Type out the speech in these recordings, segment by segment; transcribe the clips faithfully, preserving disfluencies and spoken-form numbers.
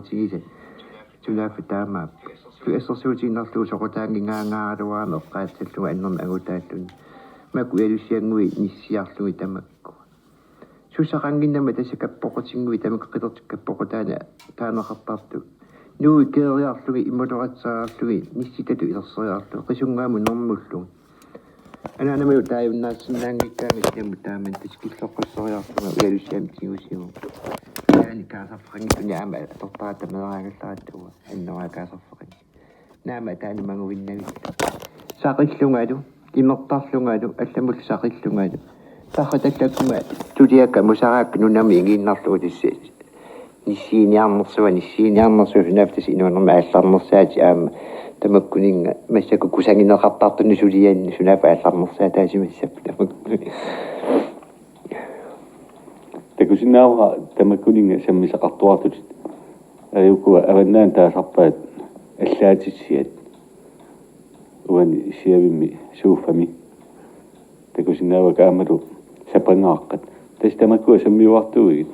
Sigisat. Sunaaffa taamaappoq. Assersuutigiinnarlugu soqutaanngingaangaaraluarama eqqaassallugu annermik angutaalluni. Makku ujalussiannguit nissiarlugit tamakku. Sussaqannginnama tassa kappoqutinnguit tamakku qitertik kappoqutaani taaneqartartut. Nuui keeriarlugit immulorassaarlugit nissitatut ilerseriarlugit qisunngaamut nermullugit. Anaanama taajunnaarsinnaanngikkaangat siamut taamani tassa killoqqisseriarlunga ujalussiamik tigusivugut. Ilaanni kaasarfeqanngitsuni aamma atortaratta meeraagallaratta uanga annoraa kaasarfeqanngitsoq. Naamik taanna manguinnavit. Saqillungalu, imertarlungalu, allamut saqillungalu. Tarratallakkuma tuliakka musaraakka nunami ingiinnarlugu tassa. Nissiiniarnersuaq, nissiiniarnersuaq sunaaffa tassa inuunermi aallarnersaatit aamma. Tamakkuninnga massakkut kusagineqartartunut sulianni sunaaffa aallarnersaataasimassapput tamakku. Takusinnaavara tamakkuninnga sammisaqartuartutit. Ajukkua avannaani taasarpaat allaatitsiat. Uani siavimmi suuffami. Takusinnaavakka aammalu sapangaaqqat. Tassa tamakkua sammiuartuuigit.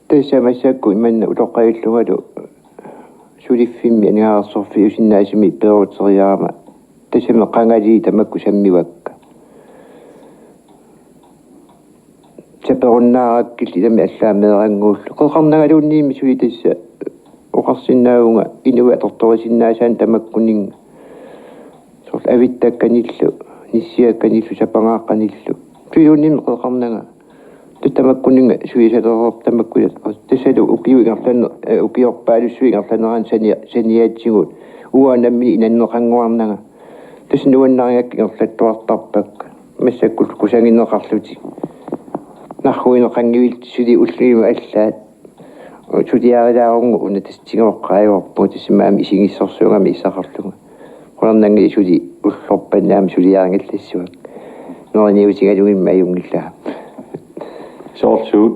Tassa massakkut imanna utoqqalillungalu suliffimmi aningaasarsiorfiusinnaasumik peeruteriarama. Tassami qangali tamakku sammivakka. Saperunnaarakkilli ilami allaat meerannguullugu. Qeqarnangaluunniimmi suli tassa oqarsinnaavunga inuit atortorisinnaasaannik tamakkuninnga. Soorlu avittakkanillu, nissiakkanillu, sapangaaqqanillu. Suliluunniimmi qeqarnanga. Tassa tamakkuninnga sulisalereerput tamakku. Tassalu ukiut ingerlanne-, eh, ukiorpaalussuit ingerlaneranni sani-, saniatigut. Uanga nammineq inanneqannguarnanga. Tassa nuannarigakku ingerlattuartarpakka. Massakkut kusagineqarlutik. Narrugineqanngivillutik suli ullumi allaat. Suliarilaarunga una tassa tigoqqaajuarpunga tassami aamma isigissorsuugama issaqarlunga. Qularnanngilaq suli ullorpaammami suliarigallassuakka. Neriniutigalugimmi ajunngilaq. Soorlu suut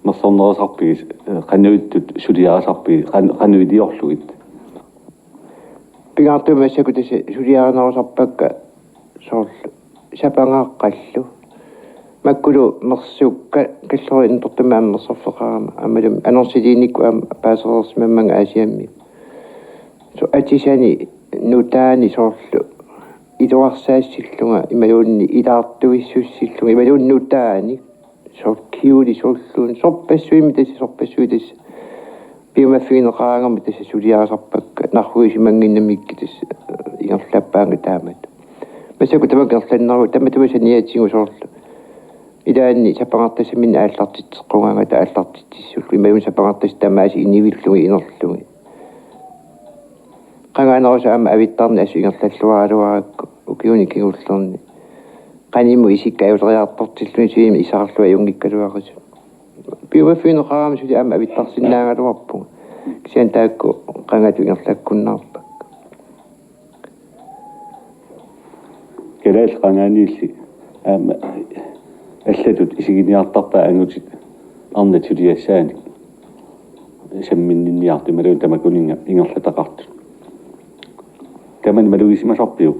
mersornerisarpigit, eh, qanoq ittut suliarisarpigit, qan-, qanoq iliorlugit. Pingaartumik massakkut tassa suliarinerusarpakka soorlu sapangaaqqallu. Makkulu mersukka kalloriannertumik aamma mersorfeqarama aammalumi annorsiliinikkut aamma paasereersimammanga Aasiammi. Soorlu atisani nutaani soorlu iluarsaasillunga imaluunniit ilaartuissussillunga imaluunniit nutaani. Soorlu kjole soorluuna, sorpassuimmi tassa, sorpassuit tassa. Piumaffigineqaraangamik tassa suliarisarpakka, narrugisimannginnamikkit tassa, eh, ingerlappaannga taamatut. Massakkut tamakku ingerlanneruvoq, tamatuma saniatigut soorlu. Ilaanni sapangartassaminnik aallartitseqqugaangata aallartitsissullugu, imaluunniit sapangartassat tamaasa inivillugit inerlugit. Qangaanerusoq aamma avittarneq assut ingerlalluaraluarakku ukiuni kingullerni. Qanimut isikka ajoriartortilluni sulimmik issaqarlunga ajunngikkaluaqisut. Piumaffigineqarama suli aamma avittarsinnaagaluarpunga. Kisianni taakku qangatut ingerlakkunnaarpakka. Kalaallit qangaaniilli aamma allatut isiginiartarpaat angutit arnat suliassaanik samminninniartut imaluunniit tamakkuninnga ingerlataqartut. Tamanna malugisimasarpiuk?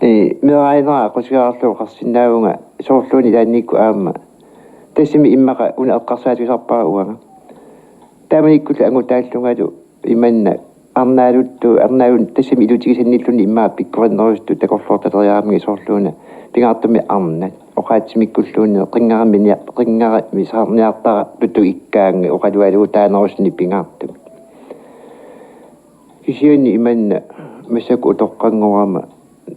Ee, meeraaneq aqusiarlu oqarsinnaavunga soorluuna ilaannikkut aamma. Tassami immaqa una eqqarsaatigisarpara uanga. Taamanikkullu angutaallungalu imanna arnaaluttuut, arnaalun tassami ilutigisannilluni immaqa pikkorinnerusuttut takorloortaleriaramigit soorluuna. Pingaartumik arnat, oqaatsimiikkulluunniit, qinngarimini-, qinngarimisiarniartartutut ikkaanni oqalualutaanerusunik pingaartumik. Kisianni imanna massakkut utoqqanngorama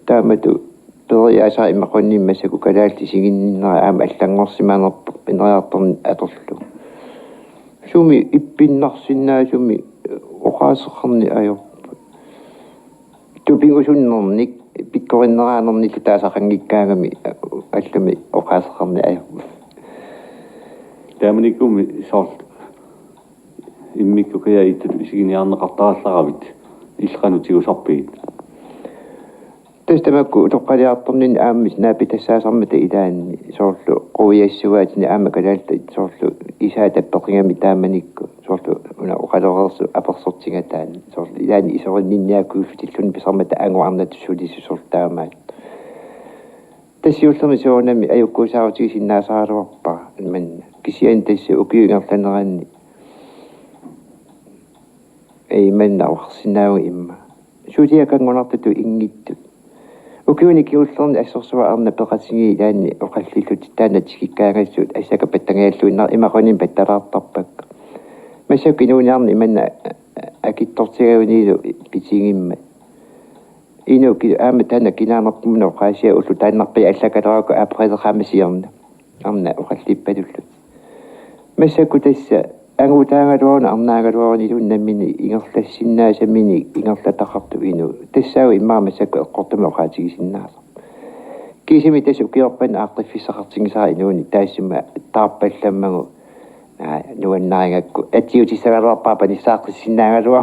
taamatut periaasera imaluunniit massakkut kalaallit isiginninnera aamma allanngorsimanerpoq ineriartorneq atorlugu. Sumi ippinnarsinnaasumik oqaaseqarneq ajorpoq. Tupigusunnernik pikkorinneraanermillu taasaqanngikkaangami allami oqaaseqarneq ajorpoq. Taamanikkummi soorlu immikkut qiattutut isiginiarneqartarallaravit illit qanoq tigusarpigit? Tassa tamakku utoqqaliartorninni aamma naapitassaasarmata ilaanni soorlu quiassuaatini aamma kalaallit soorlu isaat tappeqigami taamanikkut soorlu una oqaloreersut apersortigataanni soorlu ilaanni isorinninniakkuullutilluni pisarmata angut arnatut sulisut soorlu taamaat. Tassa siullermik soorunami ajukkuusaarutigisinnaasaaraluarpara imanna. Kisianni tassa ukiup ingerlaneranni imanna oqarsinnaavunga immaqa: Suliakanngunartutut inngitsut. Ukiuni kingullerni assorsuaq arnat peqatigiit ilaanni oqallillutik taanna tikikkaangassut assakka pattanngialluinnarput, imaluunniit pattalaartarpakka. Massakkut inuuniarneq imanna akitsortigigunilu pitigimmat. Inuup ki-, aamma taanna kinaanerput oqaasia ulloq taannarpiaq allakkaluarakku aprileqaama siorna. Arnat oqallippalullutik. Massakkut tassa angutaagaluaruni arnaagaluarunilu nammineq ingerlassinnaasaminnik ingerlataqartoq inuup. Tassaavoq immaqa massakkut eqqortumik oqaatigisinnaasarpoq. Kiisami tassa ukiorpassuit aaqqiffissaqartigisara inuuneq taassuma taarpallammagu. Aa, nuannarigakku. Atiutissagaluarpara panissaaqqissinnaagalua.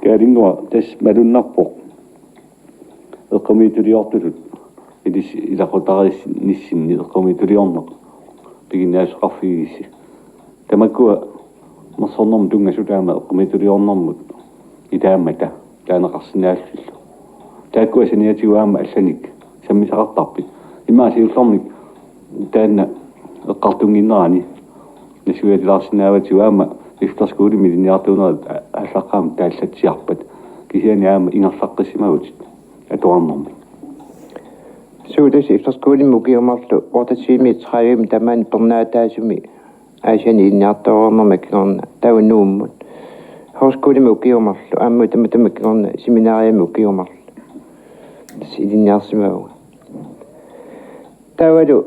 Kaalinnguaq, tassa malunnarpoq eqqumiitsuliortutut ilissi ilaqutariinnissinni eqqumiitsuliorneq piginnaasaqarfigigissi. Tamakkua nersornermut tunngasut aamma eqqumiitsuliornermut ilaammata taaneqarsinnaallutillu. Taakkua saniatigut aamma allanik sammisaqartarpit? Imaasiullarnik taanna eqqartunnginnerani nassuiatilaarsinnaavatsigut aamma efterskolemi ilinniartuunerit a-, aallaqqaammut taallatsiarpat, kisianni aamma ingerlaqqissimavutit atuarnermik. Suu, tassa efterskolemi ukiut marluk otteogtyve tredive tamaani pernaataasumi Aasianni ilinniartoreernerma kingorna taava Nuummut. Højskolemi ukiut marluk, aamma tamatuma kingorna seminariami ukiut marluk. Tassa ilinniarsimavunga. Taavalu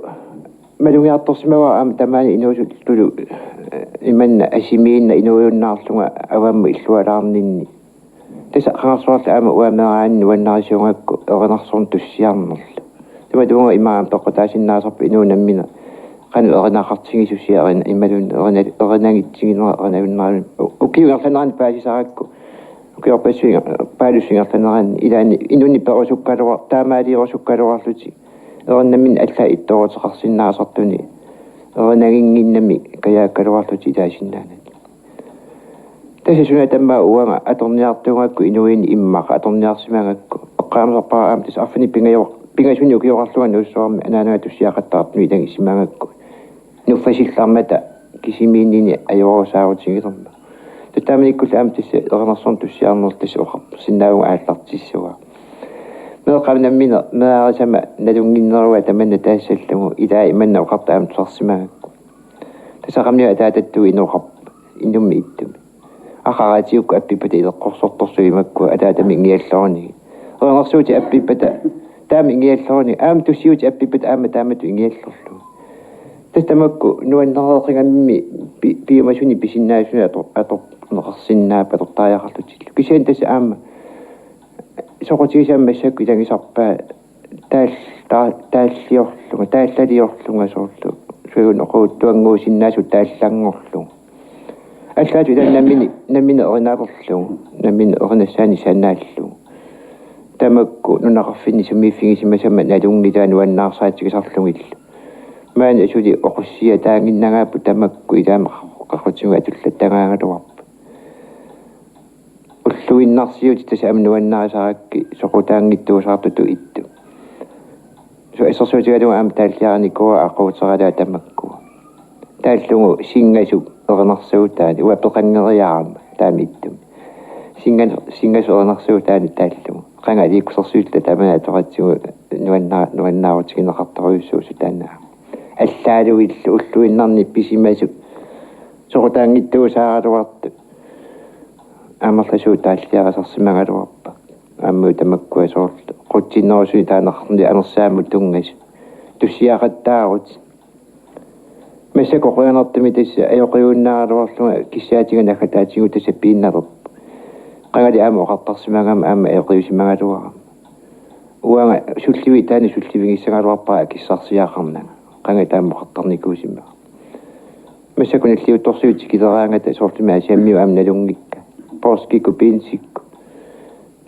malugiartorsimavara aamma tamaani inuusuttulu, eh, imanna asimiinnaq inuujunnaarlunga avammut illualaarninni. Tassa qangarsuarlu aamma uanga meeraanni nuannarisuugakku erinarsorneq tussiarnerlu. Tamatumunnga immaqa aamma peqqutaasinnaasarpoq inuup nammineq qanoq erinaqartigisusi erin-, imaluunniit erina-, erinagitsiginera erinajunnaarami. U-, ukiup ingerlanerani paasisarakku. Ukiorpassuit inge-, paalussuit ingerlaneranni ilaanni inunnik perusukkaluar-, taamaaliorsukkaluarlutik. Erinamminnik allaat ittooruteqarsinnaasartunik. Erinaginnginnami kajaakkaluarlutik ilaasinnaanerat. Tassa suna tamaat uanga atorniartuugakku inuuinni immaqa atorniarsimagakku. Eqqaamasarpara aamma tassa arfineq-pingajo-, pingasunik ukioqarlunga Nuussuarmi anaanaga tussiaqattaartunut ilagisimagakku. Nuffasillarmata kisimiinnini ajorusaarutigilermat. Taamanikkullu aamma tassa erinarsorneq tussiarnerlu tassa oqarsinnaavunga aallartissuara. Meeqqap nammineq meeraarisama nalunnginnerua tamanna taassallugu ilaa imanna oqartoq aamma tusarsimagakku. Tassa qamani ataatattuuvoq inoqarpoq inummi ittumi. Aqagu atiukkut appippata ileqqorsortorsuuvoq makkua ataatamik ingiallorunigit. Erinarsuutit appippata taama ingiallorunigit, aamma tussiutit appippata aamma taamatut ingiallorlugit. Tassa tamakku nuannareqigami pi-, piumasunik pisinnaasunik ator-, atorneqarsinnaappat atortariaqarlutillu. Kisianni tassa aamma soqutigisama massakkut ilagisarpaat taal-, taa-, taalliorlunga, taallaliorlunga soorlu. Suunoquttuannguusinnaasut taallanngorlugit. Allaat ilaanni nammineq, nammineq erinalerlugu, nammineq erinassaanik sanaallugu. Tamakku nunaqarfinni sumiiffigisimasama nalunngilaat nuannaarsaatigisarlugillu. Maani suli oqussiataannginnagaapput tamakku ilaama qaqutigut atullattagaagaluarput. Ulluinnarsiutit tassa aamma nuannarisarakkit soqutaanngitsuusaartutut ittut. Su-, assersuutigalugu aamma taalliarinikuuara aquuteralaat tamakkua. Taallugu singasup erinarsuutaani, uanga peqanngeriarama taama ittumi. Singa-, singasup erinarsuutaani taallugu. Qanga aliikkusersuilluta tamanna atoratsigu nuanna-, nuannaarutigineqartorujussuusut taanna. Allaaluillu ulluinnarni pisimasut soqutaanngitsuusaaraluartut. Amerlasuut taalliarisarsimagaluarpakka. Aamma tamakkua soorlu qutsinnerusunik taaneqarnerit anersaammut tunngasut. Tussiaqattaarutit. Massakkut qujanartumik tassa ajoqiunnaaraluarlunga kissaatiga naggataatigut tassa piinnalerpoq. Qangali aamma oqartarsimagama aamma ajoqiusimagaluarama. Uanga sullivi-, taanna sullivigissagaluarpara akissarsiaqarnanga. Qanga taama oqartarnikuusimavara. Massakkut nalliuttorsuit tikileraangata soorlumi Aasiammiut aamma nalunngikkaat. Poorskikkut, biinsikkut.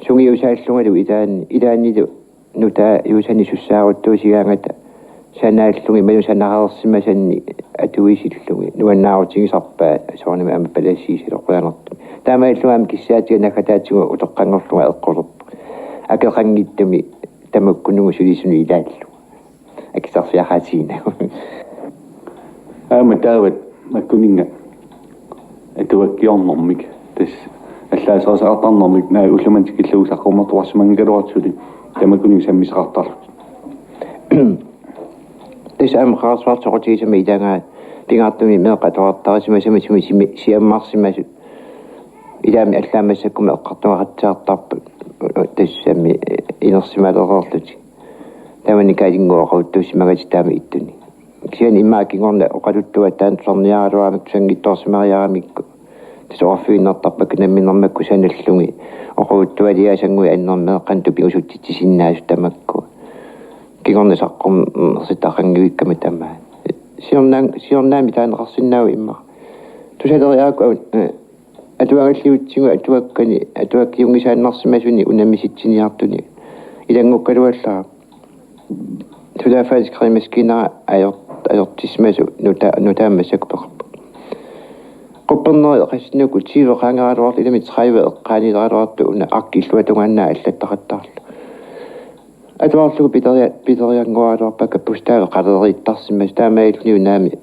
Sungiusaallungalu ilaanni, ilaannilu nutaajuusanik sussaaruttuusigaangata sanaallugit imaluunniit sanareersimasannik atuisillugit nuannaarutigisarpaat soorunami aamma palassiisalu qujanartumik. Taamaalillunga aamma kissaatiga naggataatigut utoqqanngorlunga eqqulerpoq. Akeqanngitsumik tamakkununnga sulisunut ilaallunga. akisarfiaqatigiinnagu. Aamma taava makkuninnga atuakkiornermik, tassa allaaserisaqartarnermik, naak ullumanna tikillugu saqqummertoqarsimanngikkaluartut suli tamakkuninnga sammisaqartarlutik. Tassa aamma qarasaartoqutigisama ilagaat pingaartumik meeqqat atuartarisimasunik sumi simi siammarsimasut. Ilaami allaat massakkut eqqartugaqatsiartarput, tassami inersimalereerlutik. Tamanna kaalinnguaq oqaluttuussimagatsigu taama ittunik. Kisianni immaqa kingorna oqaluttuat taanna tusarniaraluaramikku, tusanngitsoorsimariaramikku, tassa oqarfigiinnartarpakka nammineq makku sanallugit oqaluttualiaasannguit annermeeqqanut tupigusutsitsisinnaasut tamakku. Kingorna saqqummersitaqanngivikkama tamaat. Siornaan-, siornaami taaneqarsinnaavoq immaqa. Tusaleriarakku, eh, atuagalliutsigu atuakkani, atuakkiunngisaannarsimasuni unammisitsiniartuni ilanngukkaluarlunga. Suliaffaalli skrivemaskina ajor-, ajortissimasoq nuta-, nutaamik massakkut peqarpoq. Quppernerit qassinuku tyve qaangeraluartut, ilami tredive eqqaanileraluartut, una arki illuatungaannaat allattaqattaarluni. Atuarlugu pileria-, pileriannguaraluarpakka bogstavit qaleriittarsimasut, taamaalillunilu naamik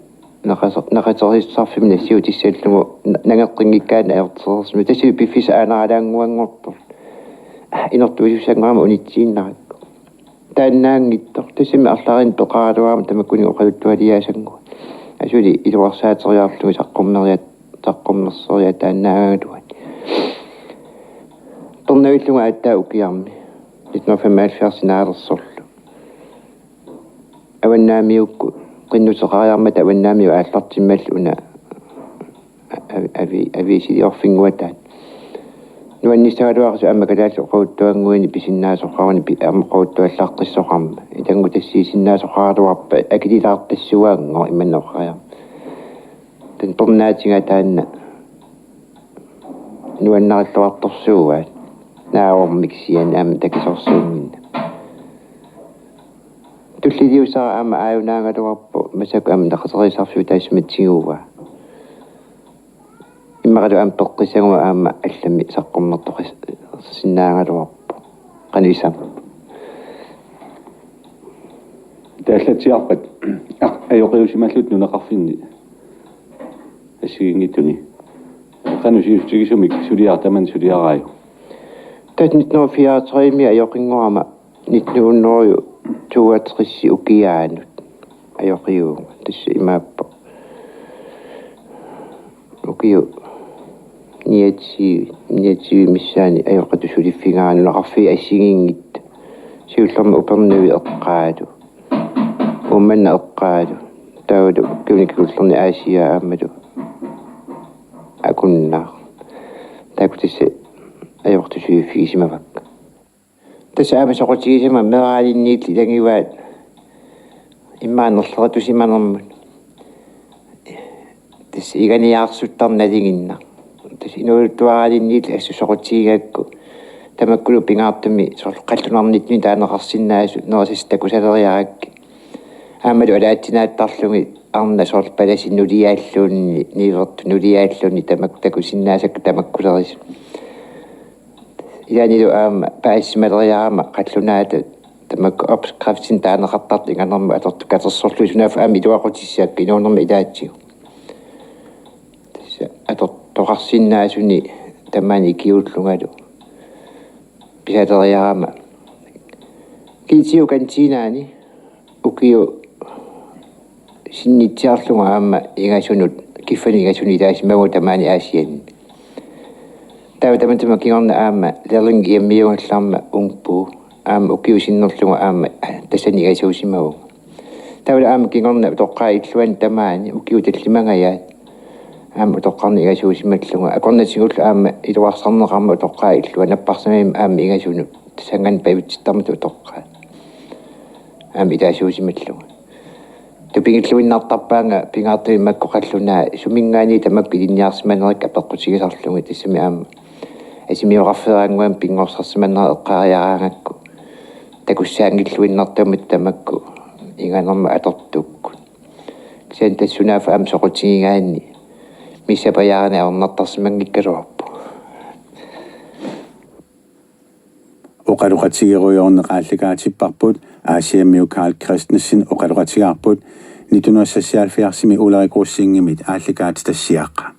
naqater-, naqaterissarfimmi nassiutissallugu na-, nangeqqinngikkaanni ajortereersimasut. Tassami piffissaq aanaralaannguanngortoq. Inortuisussannguamik unitsiinnarakku. Taannaanngitsoq. Tassami arlalinnik peqaraluarama tamakkuninnga oqaluttualiaasannguaq. Asuli iluarsaateriarlugu saqqummeria-, saqqummerseriataannaagaluat. Tornavillugu aatsaat ukiarmi nitten hundrede og femoghalvfjerds naalersorlu. Avannaamiukkut qinnuteqariarmata avannaamiut aallartimmallu una avi-, avi-, aviisiliorfinnguataat. Nuannissagaluaqaaq aamma kalaallit oqaluttuannguinik pisinnaasoqaruni pi-, aamma oqaluttuallaqqissoqarmat. Ilanngutassiisinnaasoqaraluarpat akililaartassuanngooq imannak oqariarmat. Taanna tornaatiga taanna nuannarilluartorsuuaat. Naavormik kisianni aamma takisoorsuunnginnami. Tulliliusara aamma aajunaagaluarpoq, massakkut aamma naqaterissarfiup taassuma tiguaa. Immaqalu aamma peqqissaguma aamma allamik saqqummertoqassinnaagaluarpoq. Qanoq isama. Taallatsiarpat aq-, ajoqiusimallutit nunaqarfinni assigiinngitsuni. Qanoq sivisutigisumik suliaq tamanna suliaraajuk? Tassa nitten hundrede og fireogtredive ajoqinngorama nitten hundrede og toogtres ukiaanut ajoqiuvunga. Tassa imaappoq. Ukiut niogtyve, niogtyve missaani ajoqitut suliffigaara nunaqarfiit assigiinngitsut. Siullermik Upernavik eqqaalu. Uummannaq eqqaalu. Taavalu ukiuni kingullerni Aasiaat aammalu Akunnaaq. Taakku tassa ajoqitut suliffigisimavakka. Tassa aamma soqutigisama meeraalinniit ilagivaat immaqa nerleritusimanermut. Tassa iganiarsuttarneq nalinginnaq. Tassa inuusuttuaraalinniit assut soqutigigakku. Tamakkulu pingaartumik soorlu qallunarnittunik taaneqarsinnaasut nerisassat takusaleriarakkit. Aammalu alaatsinaattarlugit arnat soorlu palasik nuliaalluunniit, niuertut nuliaalluunniit tamakku takusinnaasakka tamakkulerisut. Ilaannilu aamma paasimaleriarama qallunaatut tamakku opskriftinik taaneqartartut inganermut atortut katersorlugit, sunaaffa aamma iluaqutissakka inuunerma ilaatigut. Tassa atortoqarsinnaasunik tamaani ikiuullungalu pisaleriarama. Kiitiup kantiinaani ukiut sinnitsiarlunga aamma ingasunut, kiffanik ingasunut ilaasimavugut tamaani Aasianni. Taava tamatuma kingorna aamma Lærlingi hjemmejugallarma Ungbo aamma ukiut sinnerlugit aamma tassani ingasuusimavunga. Taavalu aamma kingorna utoqqaat illuanni tamaani ukiut tallimangajaat aamma utoqqarnik ingasuusimallunga. Akornatigullu aamma iluarsarneqarmat utoqqaat illuat napparsimmavimmik aamma ingasunut. Tassanngaanniit pajutsittarmata utoqqaat aamma ilaasuusimallunga. Tupigilluinnartarpaannga pingaartumik makku qallunaat suminngaanniit tamakku ilinniarsimanerikka apeqqutigisarlugit, tassami aamma asimioqarfeeraannguamik pinngorsarsimanerat eqqaariaraangakku takussaanngilluinnartuummata tamakku inganermut atortukkut. Kisianni tassa sunaaffa aamma soqutigigaanni missapajaarani ajornartarsimanngikkaluarpoq. Oqaloqatigerujoorneq aallakaatipparput, Aasiammiut Carl Christensen oqaloqatigaarput, nitten hundrede seksoghalvfjerdsimi Ulrik Rosingimit aallakaatitassiaq.